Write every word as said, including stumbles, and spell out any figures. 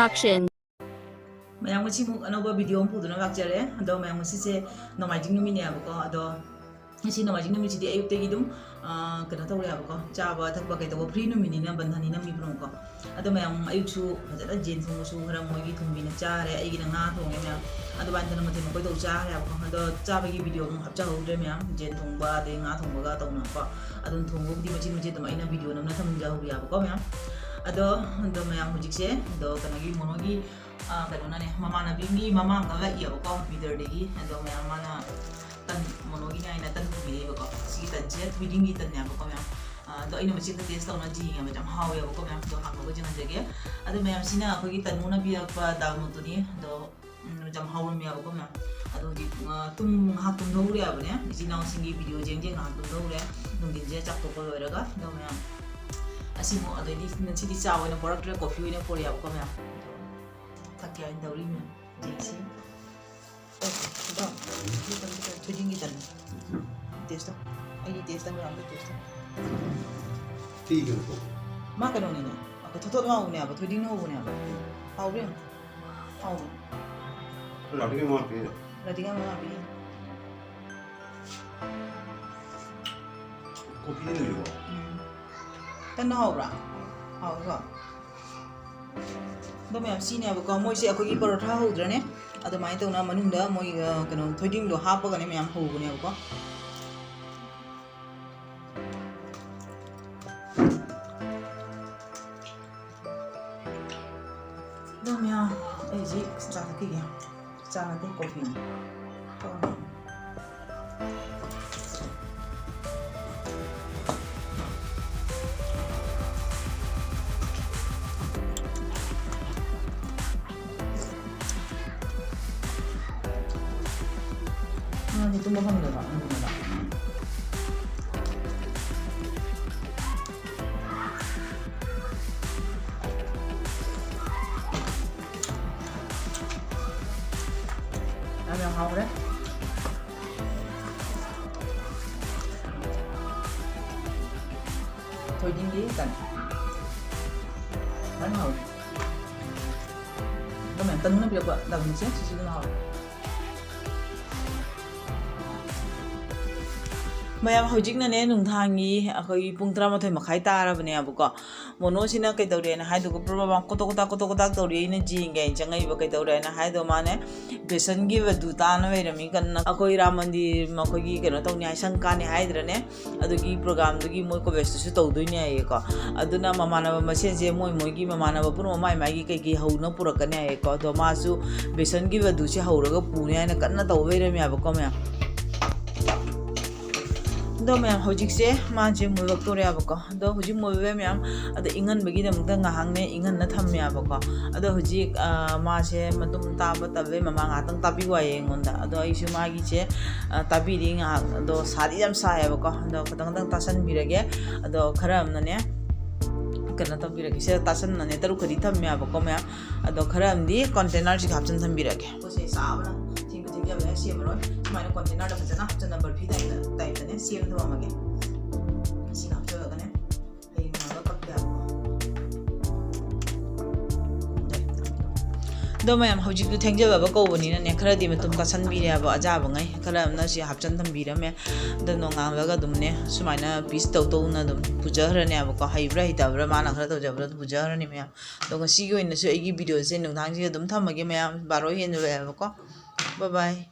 Action. ꯃꯌꯥꯝ, ꯉꯁꯤꯃꯨꯛ ꯑꯅꯧꯕ video ꯑꯃ ꯄꯨꯗꯨꯅ ꯂꯥꯛꯆꯔꯦ꯫ ꯑꯗꯣ ꯃꯌꯥꯝ, ꯉꯁꯤꯁꯦ ꯅꯣꯡꯃꯥꯏꯖꯤꯡ ꯅꯨꯃꯤꯠꯅꯦꯕꯀꯣ꯫ ꯑꯗꯣ ꯉꯁꯤ ꯅꯣꯡꯃꯥꯏꯖꯤꯡ ꯅꯨꯃꯤꯠꯁꯤꯗꯤ ꯑꯌꯨꯛꯇꯒꯤ ꯑꯗꯨꯝ, ꯑ, ꯀꯩꯅꯣ ꯇꯧꯔꯦꯕꯀꯣ, ꯆꯥꯕ ꯊꯛꯄ ꯀꯩꯗꯧꯕ free ꯅꯨꯃꯤꯠꯅꯤꯅ, ꯕꯟꯙꯅꯤꯅ ꯃꯤ ꯄꯨꯝꯅꯃꯛꯀꯣ꯫ ꯑꯗꯣ ꯃꯌꯥꯝ, ꯑꯌꯨꯛꯁꯨ ꯐꯖꯅ ꯌꯦꯟ ꯊꯣꯡꯕꯁꯨ ꯈꯔ ꯃꯣꯏꯒꯤ ꯊꯣꯡꯕꯤꯅ ꯆꯥꯔꯦ, ꯑꯩꯒꯤꯅ ꯉꯥ ꯊꯣꯡꯉꯦ ꯃꯌꯥꯝ꯫ ꯑꯗꯨꯃꯥꯏꯅ ꯇꯧꯅ ꯃꯊꯦꯜ ꯃꯈꯣꯏ ꯇꯧ ꯆꯥꯔꯦꯕꯀꯣ꯫ ꯑꯗꯣ ꯆꯥꯕꯒꯤ video ꯑꯃꯨꯛ ꯍꯥꯞꯆꯍꯧꯗ꯭ꯔꯦ ꯃꯌꯥꯝ, ꯌꯦꯟ ꯊꯣꯡꯕ ꯑꯗꯩ ꯉꯥ ꯊꯣꯡꯕꯒ ꯇꯧꯅꯀꯣ꯫ ꯑꯗꯨꯝ ꯊꯣꯡꯕꯕꯨꯗꯤ ꯃꯆꯤꯠ ꯃꯆꯤꯠ ꯑꯗꯨꯝ ꯑꯩꯅ video ꯅꯝꯅ ꯊꯝꯖꯍꯧꯕ ꯌꯥꯕꯀꯣ ꯃꯌꯥꯝ꯫ ꯑꯗꯣ, ꯑꯗꯣ ꯃꯌꯥꯝ, ꯍꯧꯖꯤꯛꯁꯦ ꯑꯗꯣ ꯀꯩꯅꯣꯒꯤ ꯃꯣꯅꯣꯒꯤ, ꯑ, ꯀꯩꯅꯣꯅꯅꯦ, ꯃꯃꯥꯟꯅꯕꯤ ꯃꯤ ꯃꯃꯥꯡꯗ ꯂꯥꯛꯏꯌꯦꯕꯀꯣ, ꯕꯤꯗꯔꯗꯒꯤ꯫ ꯑꯗꯣ ꯃꯌꯥꯝ, ꯃꯥꯅ ꯇꯟ, ꯃꯣꯅꯣꯒꯤꯅꯦ ꯍꯥꯏꯅ ꯇꯟ ꯄꯨꯕꯤꯔꯛꯑꯦꯕꯀꯣ꯫ ꯁꯤꯒꯤ ꯇꯟꯁꯦ ꯊꯣꯏꯗꯤꯡꯒꯤ ꯇꯟꯅꯦꯕꯀꯣ ꯃꯌꯥꯝ꯫ ꯑ, ꯑꯗꯣ ꯑꯩꯅ ꯃꯆꯦꯠꯇ taste ꯇꯧꯅ ꯌꯦꯡꯉꯦꯕ, ꯌꯥꯝ ꯍꯥꯎꯋꯦꯕꯀꯣ ꯃꯌꯥꯝ꯫ ꯑꯗꯣ ꯍꯥꯡꯗꯣꯛꯑꯒ ꯌꯦꯡꯍꯟꯖꯒꯦ꯫ ꯑꯗꯣ ꯃꯌꯥꯝ, ꯁꯤꯅ ꯑꯩꯈꯣꯏꯒꯤ ꯇꯟꯃꯨꯅ ꯄꯤꯔꯛꯄ ꯗꯥꯜ ꯃꯨꯠꯇꯨꯅꯤ꯫ ꯑꯗꯣ, ꯎꯝ, ꯌꯥꯝ ꯍꯥꯎꯔꯝꯃꯦꯕꯀꯣ ꯃꯌꯥꯝ꯫ ꯑꯗꯣ ꯍꯧꯖꯤꯛ, ꯑ, ꯇꯨꯝ, ꯉꯥꯏꯍꯥꯛ ꯇꯨꯝꯊꯣꯛꯎꯔꯦ ꯍꯥꯏꯕꯅꯦ꯫ ꯏꯆꯤꯟ ꯏꯅꯥꯎꯁꯤꯡꯒꯤ video ꯌꯦꯡ ꯌꯦꯡ ꯉꯥꯏꯍꯥꯛ ꯇꯨꯝꯊꯣꯛꯎꯔꯦ꯫ ꯅꯨꯡꯊꯤꯟꯁꯦ ꯆꯥꯛ ꯇꯣꯛꯄ ꯂꯣꯏꯔꯒ꯫ ꯑꯗꯣ ꯃꯌꯥꯝ, ꯑꯁꯤꯃꯨꯛ, ꯑꯗꯩꯗꯤ ꯉꯁꯤꯗꯤ ꯆꯥ ꯑꯣꯏꯅ ꯄꯣꯔꯛꯇ꯭ꯔꯦ, coffee ꯑꯣꯏꯅ ꯄꯣꯔꯛꯑꯦꯕꯀꯣ ꯃꯌꯥꯝ꯫ ꯊꯛꯀꯦ ꯍꯥꯏꯅ ꯇꯧꯔꯤ ꯃꯌꯥꯝ꯫ ꯌꯦꯡꯁꯤ꯫ ꯑꯣ, ꯊꯣꯏꯗꯤꯡꯒꯤ ꯇꯟ꯫ Taste ꯇꯧ꯫ ꯑꯩꯒꯤ taste ꯇꯧ, ꯃꯌꯥꯝꯗ taste ꯇꯧ꯫ ꯊꯤꯒꯅꯨꯀꯣ꯫ ꯃꯥ ꯀꯩꯅꯣꯅꯤꯅꯦ꯫ ꯑꯩꯈꯣꯏ ꯊꯣꯠ ꯊꯣꯠ ꯂꯥꯎꯕꯅꯦꯕ, ꯊꯣꯏꯗꯤꯡꯅ ꯍꯧꯕꯅꯦꯕ꯫ ꯍꯥꯎꯕ꯭ꯔꯥ ꯌꯦꯡꯉꯨ꯫ ꯍꯥꯎꯕ꯭ꯔꯥ? ꯂꯥꯗꯨꯒꯤ ꯃꯉꯥ ꯄꯤ꯫ ꯂꯥꯗꯨꯒꯤ ꯃꯉꯥ ꯄꯤ꯫ Coffee ꯗꯤ ꯂꯩꯔꯤꯕꯣ? ꯎꯝ꯫ ꯇꯟꯅ ꯍꯥꯎꯕ꯭ꯔꯥ? ꯍꯥꯎꯋꯤꯀꯣ? ꯑꯗꯣ ꯃꯌꯥꯝ, ꯁꯤꯅꯦꯕꯀꯣ, ꯃꯣꯏꯁꯦ ꯑꯩꯈꯣꯏꯒꯤ ꯄꯔꯣꯊꯥ ꯍꯧꯗ꯭ꯔꯅꯦ, ꯑꯗꯨꯃꯥꯏꯅ ꯇꯧꯅ ꯃꯅꯨꯡꯗ ꯃꯣꯏ, ꯑ, ꯀꯩꯅꯣ, ꯊꯣꯏꯗꯤꯡꯗꯣ ꯍꯥꯞꯄꯒꯅꯦ ꯃꯌꯥꯝ ꯍꯧꯕꯅꯦꯕꯀꯣ꯫ ꯑꯗꯣ ꯃꯌꯥꯝ, ꯑꯩ ꯍꯧꯖꯤꯛ ꯆꯥ ꯊꯛꯈꯤꯒꯦ꯫ ꯆꯥ ꯅꯠꯇꯦ, coffee ꯅꯤ꯫ ꯑꯉꯥꯡꯗꯤ ꯇꯨꯝꯕ ꯐꯪꯗꯕ, ꯎꯝ꯫ ꯌꯥꯝ ꯌꯥꯝ ꯍꯥꯎꯈ꯭ꯔꯦ꯫ ꯊꯣꯏꯗꯤꯡꯒꯤ ꯇꯟ꯫ ꯐꯖꯅ ꯍꯥꯎꯔꯦ꯫ ꯇꯅꯨꯅ ꯄꯤꯔꯛꯄ ꯗꯝꯁꯦ ꯁꯤꯁꯨ ꯑꯗꯨꯝ ꯍꯥꯎꯋꯦ꯫ ꯃꯌꯥꯝ, ꯍꯧꯖꯤꯛꯅꯅꯦ ꯅꯨꯡꯗꯥꯡꯒꯤ ꯑꯩꯈꯣꯏꯒꯤ ꯄꯨꯡ ꯇꯔꯥꯃꯥꯊꯣꯏ ꯃꯈꯥꯏ ꯇꯥꯔꯕꯅꯦꯕꯀꯣ꯫ ꯃꯣꯅꯣꯁꯤꯅ ꯀꯩꯗꯧꯔꯦꯅ ꯍꯥꯏꯗꯨꯒ ꯄ꯭ꯔꯣ ꯃꯃꯥ ꯀꯣꯇꯣꯛ ꯀꯣꯇꯥꯛ ꯀꯣꯇꯣꯛ ꯀꯣꯇꯥꯛ ꯇꯧꯔꯤ꯫ ꯑꯩꯅ ꯌꯦꯡꯒꯦ ꯍꯥꯏꯅ ꯆꯪꯉꯛꯏꯕ꯫ ꯀꯩꯗꯧꯔꯦꯅ ꯍꯥꯏꯗꯣ ꯃꯥꯅꯦ ꯕꯦꯁꯟꯒꯤ ꯂꯗꯨ ꯇꯥꯅ ꯂꯩꯔꯝꯃꯤ ꯀꯟꯅ꯫ ꯑꯩꯈꯣꯏ ꯔꯥꯝ ꯃꯟꯗꯤꯔ ꯃꯈꯣꯏꯒꯤ ꯀꯩꯅꯣ ꯇꯧꯅꯤ ꯍꯥꯏ, ꯁꯪꯀꯥꯅꯤ ꯍꯥꯏꯗ꯭ꯔꯅꯦ, ꯑꯗꯨꯒꯤ ꯄ꯭ꯔꯣꯒꯥꯝꯗꯨꯒꯤ ꯃꯣꯏ ꯀꯣꯂꯦꯖꯇꯁꯨ ꯇꯧꯗꯣꯏꯅꯦ ꯍꯥꯏꯌꯦꯀꯣ꯫ ꯑꯗꯨꯅ ꯃꯃꯥꯟꯅꯕ ꯃꯁꯦꯟꯁꯦ ꯃꯣꯏ ꯃꯣꯏꯒꯤ ꯃꯃꯥꯟꯅꯕ ꯄꯨꯝꯅꯃꯛ ꯃꯥꯏ ꯃꯥꯏꯒꯤ ꯀꯩꯀꯩ ꯍꯧꯅ ꯄꯨꯔꯛꯀꯅꯤ ꯍꯥꯏꯌꯦꯀꯣ꯫ ꯑꯗꯣ ꯃꯥꯁꯨ ꯕꯦꯁꯟꯒꯤ ꯂꯗꯨꯁꯦ ꯍꯧꯔꯒ ꯄꯨꯅꯤ ꯍꯥꯏꯅ ꯀꯟꯅ ꯇꯧ ꯂꯩꯔꯝꯃꯦꯕꯀꯣ ꯃꯌꯥꯝ꯫ ꯑꯗꯣ ꯃꯌꯥꯝ, ꯍꯧꯖꯤꯛꯁꯦ ꯃꯥꯁꯦ ꯃꯨꯜꯂꯛꯇꯣꯔꯦꯕꯀꯣ꯫ ꯑꯗꯣ ꯍꯧꯖꯤꯛ ꯃꯨꯜꯂꯦ ꯃꯌꯥꯝ꯫ ꯑꯗꯣ ꯏꯪꯍꯟꯕꯒꯤꯗꯃꯛꯇ ꯉꯥꯏꯍꯥꯛꯅꯦ ꯏꯪꯍꯟꯅ ꯊꯝꯃꯦꯕꯀꯣ꯫ ꯑꯗꯣ ꯍꯧꯖꯤꯛ, ꯑ, ꯃꯥꯁꯦ ꯃꯇꯨꯝ ꯇꯥꯕ ꯇꯜꯂꯦ, ꯃꯃꯥ ꯉꯥꯏꯍꯥꯛꯇꯪ ꯇꯥꯕꯤꯌꯨ ꯍꯥꯏꯌꯦ ꯑꯩꯉꯣꯟꯗ꯫ ꯑꯗꯣ ꯑꯩꯁꯨ ꯃꯥꯒꯤꯁꯦ, ꯑ, ꯇꯥꯕꯤꯔꯤ ꯉꯥꯏꯍꯥꯛ꯫ ꯑꯗꯣ ꯁꯥꯗꯤ ꯌꯥꯝ ꯁꯥꯏꯌꯦꯕꯀꯣ꯫ ꯑꯗꯣ ꯈꯤꯇꯪ ꯈꯤꯇꯪ ꯇꯥꯁꯟꯕꯤꯔꯒꯦ꯫ ꯑꯗꯣ ꯈꯔ ꯑꯃꯅꯅꯦ ꯀꯩꯅꯣ ꯇꯧꯕꯤꯔꯒꯦ꯫ ꯁꯤꯗ ꯇꯥꯁꯟꯅꯅꯦ ꯇꯔꯨꯛ ꯈꯗꯤ ꯊꯝꯃꯦꯕꯀꯣ ꯃꯌꯥꯝ꯫ ꯑꯗꯣ ꯈꯔ ꯑꯃꯗꯤ ꯀꯣꯟꯇꯦꯅꯔꯁꯤꯒ ꯍꯥꯞꯆꯤꯟ ꯊꯝꯕꯤꯔꯒꯦ꯫ ꯄꯣꯠꯁꯦ ꯆꯥꯕꯅ ꯊꯤꯡꯕ ꯊꯤꯡꯖꯕꯅ ꯁꯦꯝꯃꯔꯣꯏ꯫ ꯁꯨꯃꯥꯏꯅ ꯀꯣꯟꯇꯦꯅꯔꯗ ꯐꯖꯅ ꯍꯥꯞꯆꯤꯟꯅ ꯕꯔꯐꯤ ꯇꯥꯏꯞꯇ, ꯇꯥꯏꯞꯇꯅꯦ ꯁꯦꯝ ꯊꯝꯃꯝꯃꯒꯦ꯫ ꯁꯤꯒ ꯍꯥꯞꯆꯤꯜꯂꯒꯅꯦ ꯍꯌꯦꯡ ꯅꯣꯡꯉꯥꯜꯂꯒ ꯀꯛꯄ ꯌꯥꯕ꯫ ꯑꯗꯣ ꯃꯌꯥꯝ, ꯍꯧꯖꯤꯛꯇꯤ ꯊꯦꯡꯖꯕꯕ ꯀꯧꯕꯅꯤꯅꯅꯦ, ꯈꯔꯗꯤ ꯃꯇꯨꯝ ꯇꯥꯁꯟꯕꯤꯔꯦꯕ ꯑꯖꯥꯕꯉꯩ꯫ ꯈꯔ ꯑꯃꯅ ꯁꯤ ꯍꯥꯞꯆꯟ ꯊꯝꯕꯤꯔꯝꯃꯦ꯫ ꯑꯗꯣ ꯅꯣꯡꯉꯥꯜꯂꯒ ꯑꯗꯨꯝꯅꯦ ꯁꯨꯃꯥꯏꯅ ꯄꯤꯁ ꯇꯧ ꯇꯧꯅ ꯑꯗꯨꯝ ꯄꯨꯖꯈ꯭ꯔꯅꯦꯕꯀꯣ꯫ ꯍꯩꯕ꯭ꯔꯥ ꯍꯩꯇꯕ꯭ꯔꯥ ꯃꯥꯅ ꯈꯔ ꯇꯧꯖꯕ꯭ꯔꯥ ꯑꯗꯨꯝ ꯄꯨꯖꯈ꯭ꯔꯅꯤ ꯃꯌꯥꯝ꯫ ꯑꯗꯣ ꯉꯁꯤꯒꯤ ꯑꯣꯏꯅꯁꯨ ꯑꯩꯒꯤ ꯚꯤꯗꯤꯑꯣꯁꯦ ꯅꯨꯡꯗꯥꯡꯁꯤꯗ ꯑꯗꯨꯝ ꯊꯝꯃꯒꯦ ꯃꯌꯥꯝ꯫ ꯕꯥꯔꯣ ꯍꯦꯟꯖꯜꯂꯛꯑꯦꯕꯀꯣ꯫ ꯕꯥꯏ ꯕꯥꯏ꯫